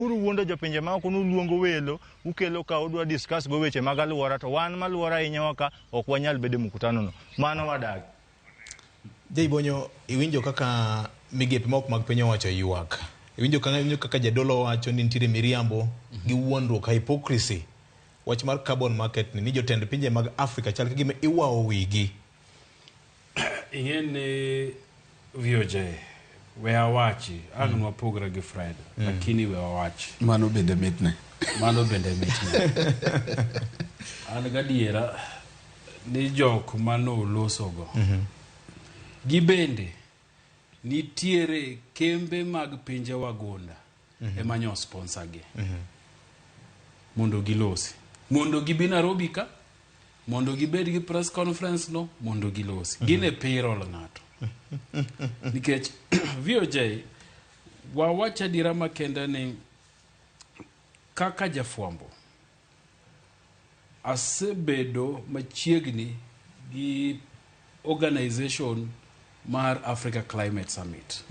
Uru wuondo jopinje maoko nuluongo welo ukelo ka udwa discuss go weche mag alwora to wan malwora ahinyowa ka ok wanyal bedo e mkutano no. Mano wadagi. Jay Bonyo, iwinjo kaka migepe moko mag piny owacho ywak. Iwinjo kaka, iwinjo kaka jadolo wacho ni nitiere miriambo gi wuondruok, hypocrisy. Wach mar carbon market ni, ni jotend pinje mag Afrika chal ka gima iwawo wigi. Ing'e ni VOJ, we awachi, ang' nwapogra gi Fred, lakini we awachi. Mano bende mitne. Mano bende mitne. An gadiera ni jok manolosogo, gibende nitiere kembe mag pinje wagunda ema nyo sponsor gi mondo gilosi, mondo gibi Nairobi ka, mondo gibed gi press conference no, mondo gilosi. Gin e payroll ng'ato. Nikech VOJ, wawach adiera makende ni kaka jafwambo asebedo machiegni gi organization mar Africa Climate Summit.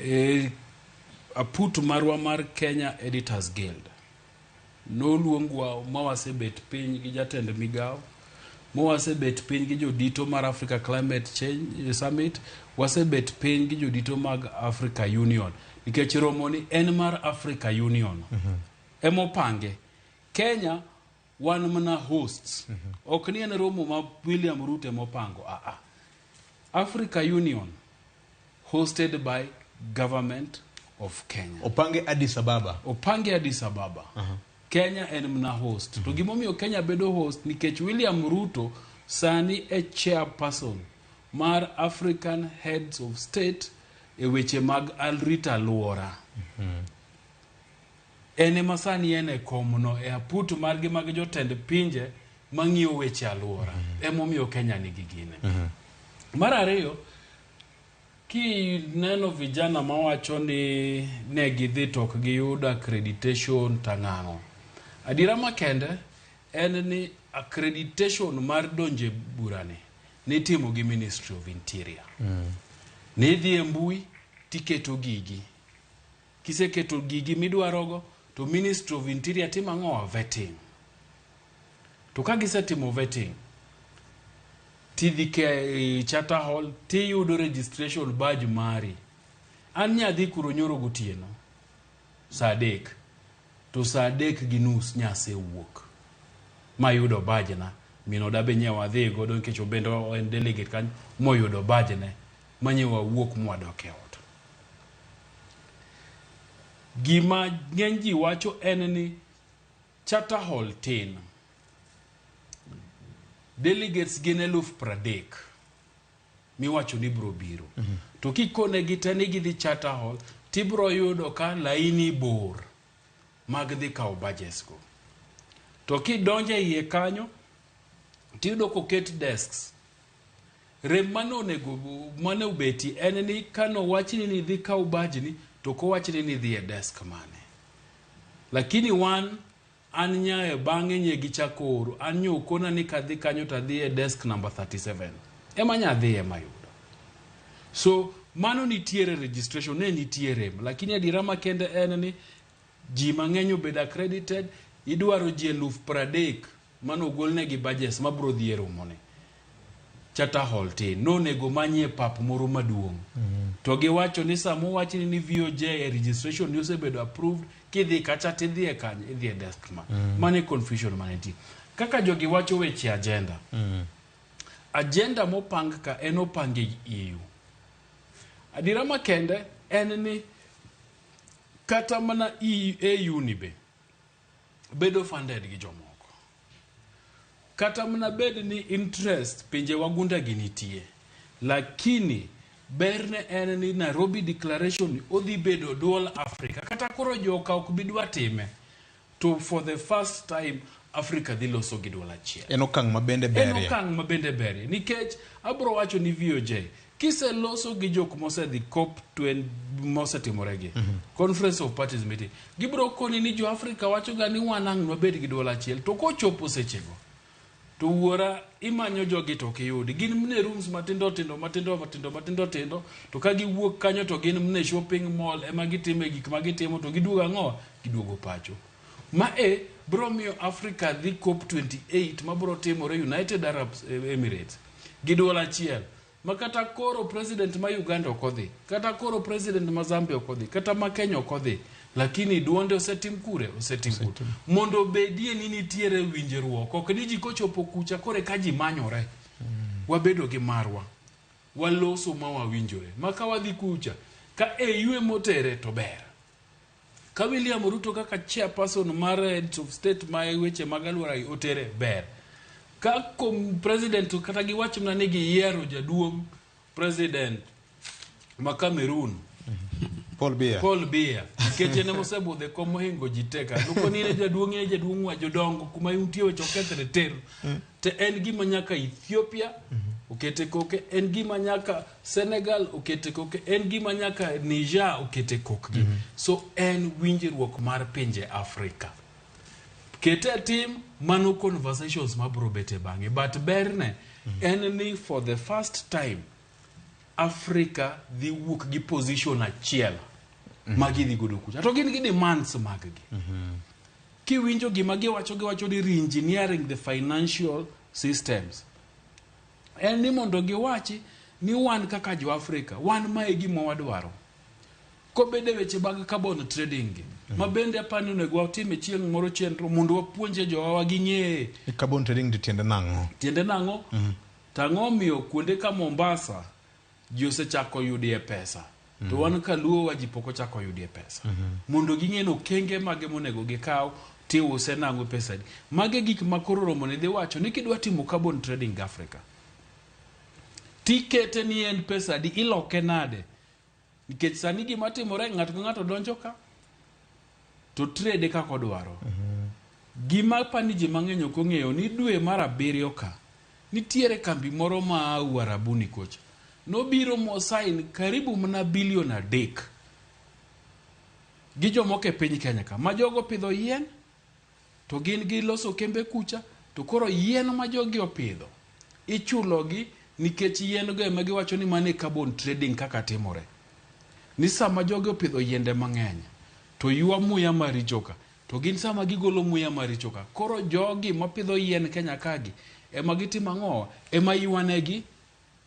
E, aput marwa mar Kenya Editors Guild noluongwa ma wasebet piny gi jatend migawo, ma wasebet piny gi jodito mar Africa Climate Change Summit, wasebet piny gi jodito mag Africa Union, nikech romo ni en mar Africa Union. Emopange. Kenya wan mana hosts. Ok ni en romo ma William Ruto emopango. Ah, ah. Africa Union hosted by government of Kenya. Opange Addis Ababa. Opange Addis Ababa. Kenya en mana host. To gimomiyo Kenya bedo host nikech William Ruto sani e chairperson mar African Heads of State e weche mag rito alwora. En ema sani en e komno e aput margi mag jotend pinje mang'iyo weche alwora. Emomiyo Kenya nigi gine. Mar ariyo, kineno vijana mawacho ni ne gidhi to ok giyudo accreditation tang'ang'o. Adiera makende en ni accreditation mar donjo e burani nitimo gi Ministry of Interior. Nidhi e mbui tiketo gigi. Kiseketo gigi midwarogo to Ministry of Interior timo ang'o? Vetting. To ka gisetimo vetting, tidhi ke Charter Hall tiyudo registration badge mari. An nyadhi kuro nyoro gotieno saa 3 to saa 3:30 nyasewuok mayudo badge na. Min oda be nyewa adhi godo nikech obende en delegate kanyo moyudo badge ne manyewa wuok mwadok e ot. Gima ng'eny ji wacho en ni Charter Hall tin. Delegates gin 30,000 miwacho ni bro biro. To kikonegi te ni gidhi Charter Hall, tibro yudo ka laini bor mag dhi kawo badges go. To kidonjo e iye kanyo, tiyudo koket desks. Rem mane onego mane obeti en ni kanowachni ni idhi kaw badge ni to ok owachni ni idhi e desk mane. Lakini wan an nyae bang'e nye gichako oro an nyo okona ni kadhi kanyo to adhi e desk number 37 ema nyadhiye mayudo. So mano nitiere registration ne nitie rem lakini adiera makende en ni ji mang'eny obedo accredited idwaro ji 30,000 mano ogolnegi badges mabro dhi e romone. Charter Hall tin nonego manyie pap moro maduong'. To giwacho ni sama owachni ni VOJ e registration ni osebedo approved kidhi kacha tidhi e kanye idhi e desk ma. Mano e confusion mane nitie. Kaka jogi wacho weche agenda. Agenda mopang ka en opang e EU. Adiera makende en ni kata mana EU ni be bedo funded gi jomoko. Kata mana bed ni interest pinje wagunda gi nitie, lakini berne en ni Nairobi Declaration odhi bedo dual Africa. Kata koro joka ok bi dwa time, to for the first time Africa dhi loso gi duol achiel. En okang' ma bende En berie. okang' ma bende berie. Nikech abro wacho ni VOJ, kiseloso gi jok mosedhi COP 20 mosetimore gi, Conference of Parties meeting, gibro koni ni jo Africa wacho ga ni wan ang' nwabed gi duol achiel. To kochopo sechego, To wuora imanyo jogi to ok iyudi. Gin mne rooms matindo tindo matindo matindo matindo tindo to ka giwuok kanyo to gin mne shopping mall ema gitime gik ma gitimo to giduogo ang'o? Giduogo pacho. Ma e bro miyo Africa dhi COP28 ma bro timore United Arab Emirates gi duol achiel. Ma kata koro president ma Uganda ok odhi, kata koro president ma Zambia ok odhi, kata ma Kenya ok odhi, lakini duonde osetim kure? Osetim kure. Mondo obedie ni nitiere winjruok, ok ni ji kochopo kucha kore ka ji manyore. Wabedo gi marwa. Waloso ma wawinjore. Ma ka wadhi kucha, ka AU emotere to ber. Ka William Ruto kaka chairperson mar heads of state ma weche mag alwora gi otere ber. Ka kom president kata giwach mana ni giyiero jaduong' president ma Cameroon Paul Biya. Paul Biya nikech en ema osebudho e kom mohingo ji te ka. Dwoko ni in e jaduong' in e jaduong' wa jodongo kuma untie weche okethre ter. To en gima nyaka Ethiopia okete koke, en gima nyaka Senegal okete koke, en gima nyaka Niger okete kokgi. So en winjruok mar pinje Afrika. Kete e tim, mano conversations mabro bete bang'e. But berne en ni for the first time Africa dhi wuok gi position achiel ma gidhi godo kucha. To gin gi demands mag gi. Kiwinjo gima giwacho, giwacho ni re-engineering the financial systems. En ni mondo giwachi ni wan kaka jo Africa, wan mae gima wadwaro. Kobede weche mag carbon trading gi, ma bende apani onego watim e chieng' moro chenro mondo wapuonje jowawa ging'e Carbon trading to tiende nang'o? tiende nang'o to ang'o miyo kuonde ka Mombasa ji osechako yudie pesa to wan kaluo wa ji pok ochako yudie pesa mondo ging'e ni okenge mage monego gikaw tiuse nang'o pesa adi mage gik ma koro romo ni dhi wacho ni kidwa timo carbon trading gi Africa tikete ni en pesa adi iloke nade nikech sani gima timore ng'ato ka ng'ato donjo ka to trade kaka odwaro gima apani ji mang'eny ok ong'eyo ni dwe mar abiriyo ka nitiere kambi moro ma Uarabuni kocha nobiro mosign karibu mana bilion 3 gi jomoko e piny Kenya ka ma jogo pidho yien to gin giloso kembe kucha to koro yien ma jogi opidho ichulogi nikech yien go ema giwacho ni mano e carbon trading kaka timore ni sama jogi opidho yiende mang'eny to ywa muya maricho ka to gin sama gigolo muya maricho ka koro jogi mapidho yien Kenya kagi ema gitimo ang'o ema ywanegi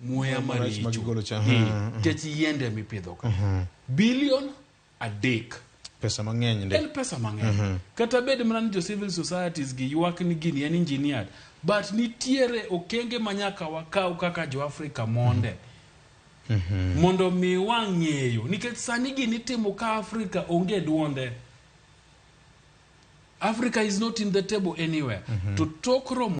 muya Muya marach maricho ma gigolo cha. Eh, nikech yiende mipidho ka bilion 3 Pesa mang'eny ndi. en pesa mang'eny kata bed mana ni jo civil societies gi ywak ni gini en engineered but nitiere okenge ma nyaka wakaw kaka jo Africa monde mondo mi wang'eyo nikech sani gini itimo ka Africa onge duonde Africa is not in the table anywhere to tok romo